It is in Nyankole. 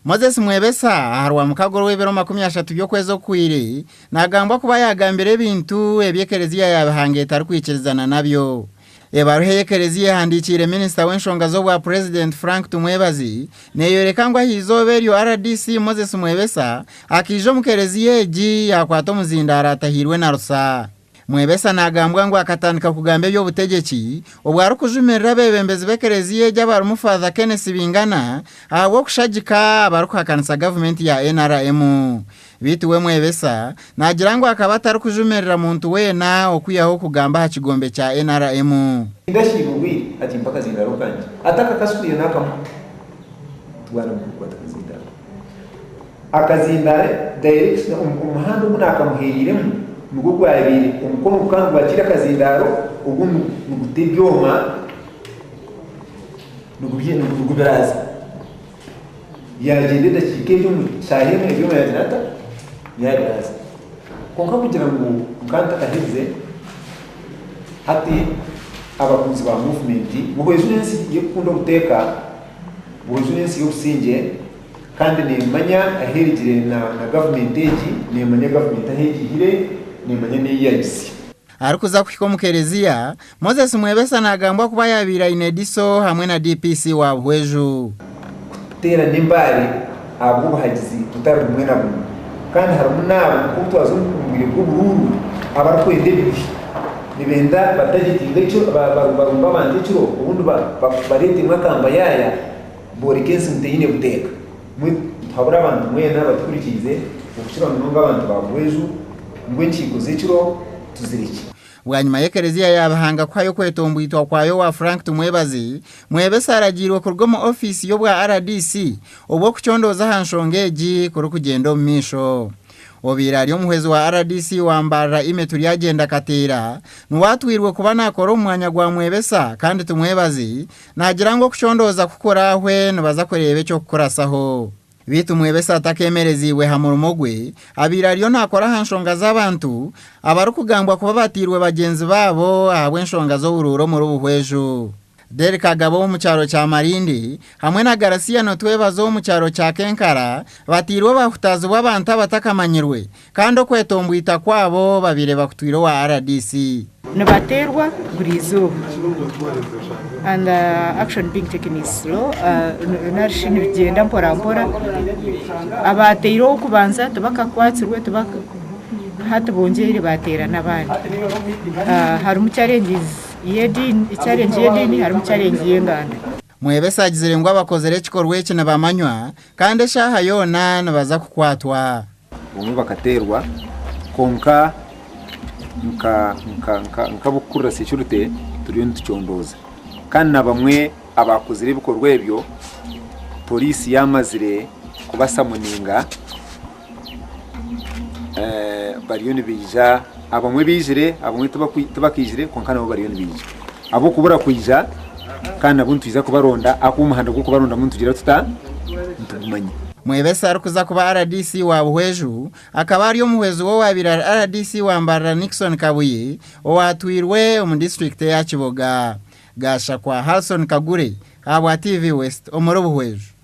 Moses Mwebesa aha Rwamukaga orw'ebiro 30 by'okwezi okuhweire nagambwa kuba yagambire ebintu ebi ekereziya ya Bihanga etarikwikirizana nabyo. Ebaruha ei ekereziya ehandiikiire minisita w'enshonga z'obwa Purezidenti Frank Tumwebaze neeyoreka ngu ah'eizooba eryo rdc Moses Mwebesa akaija omu kereziya egi yaakwata omuzindaaro atahairwe na rusa. Mwebesa naagambwa ngu akatandika kugamba eby'obutegyeki obwo arikujumirira abeebembezi b'ekereziya egi abarimu Father Kenneth Bingana ahabw'okushagika abarikuhakanisa gavumenti ya NRM. Beitu we Mwebesa naagira ngu akaba atarikujumirira muntu weena okwihaho okugamba aha kigombe kya NRM. Ndashiiba obwire ati mpa akazindaaro kangye. Atakakasuriire n'akamu. Twana mukuru kwata akazindaaro. Akazindaaro direction omuhanda ogu naakamuheereiremu nigwo gwabaire omukono gukaba nigwakiira akazindaaro ogundi niguta ebyoma nigubiraaza. Yaagyenda edakiika egi omu shaaha emwe ebyoma yaagira ata? Yaabiraaza. Kwonka kugira ngu nkaba ntakaherize, hati abakunzi ba muvumenti, Buhweju n'ensi y'okukunda obuteeka, Buhweju n'ensi y'obusingye, kandi neemanya ahu erugire na gavumenti egi, neemanya gavumenti ahu egiihire, neemanya n'ei yaagitsya. Arikuza kuhika omu kereziya, Moses Mwebesa nagambwa kuba yabaire aine DISO hamwe na DPC wa Buhweju. Kuteerana embaare ahabw'obuhagizi butari bumwe na bumwe. Kandi harimu n'abo nk'obu twaza omu bwire bw'oburuuru abarikwenda ebibi. Nibenda batagetinge ekiro, barumbe abantu ekiro obundi bareetemu akambayaaya booreke ensi ngu teine buteeka. Nituhabura abantu mwena abatuhurikiize okukira munonga abantu ba Buhweju ngu enkiiko z'ekiro tuzirekye. Bwanyima y'ekereziya ya Bihanga kuhayo okwetombwitwa kwayo owa Frank Tumwebaze, Mwebesa aragiirwe kuruga omu ofiisi y'obwa rdc obwo okucondooza aha nshonga egi kurikugyenda omu maisho. Obaire ari omuhwezi wa rdc wa Mbarara Aime Turyagyenda Kateera niwe atwirwe kuba nakora omu mwanya gwa Mwebesa kandi Tumwebaze naagira ngu okucondooza ku kuraahwe nibaza kureeba eky'okukurasaho. Beitu Mwebesa atakeemereziibwe ha murimo gwe, abaire ariyo naakora aha nshonga z'abantu abarikugambwa kuba batairwe bagyenzi baabo ahabw'enshonga z'oburuuru omuri Buhweju. Derrick Agaba ow'omu kyaro kya Marindi hamwe na Garcia Notwebaza ow'omu kyaro kya Kenkara batairwe bahutaazibwa abantu abatakamanyirwe kandi okwetombwita kwabo babaire bakutwire owa rdc. Nibateerwa buri izooba and the action being taken is slow narishi nibigyenda mpora mpora. Abateire ow'okubanza tibakakwatsirwe hati bongyeire bateera n'abandi. Harimu challenges y'ediini challenge y'ediini harimu challenge y'enganda. Mwebesa agizire ngu abakozire ekikorwa eki nibamanywa kandi eshaaha yoona nibaza kukwatwa. Obumwe bakateerwa kwonka nk'abarikukurira securite turiyo nitucondooza kandi na bamwe abaakozire ebikorwa ebyo poriisi yaamazire kubasamuninga bariyo nibaija abamwe baizire abamwe tibakaizire kwonka nabo bariyo nibaija. Ab'okubura kwija kandi nabo nitwija kubaronda ahakuba omuhanda gw'okubarondamu nitugira tuta? Nitugumanya. Mwebesa arikuza kuba rdc wa Buhweju akaba ari omuhwezi w'owaabaire ari rdc wa Mbarara Nixon Kabuye owaatwirwe omu disiturikiti eya Kiboga. Gashakwa Halson Kagure ahabwa TV West omuri Buhweju.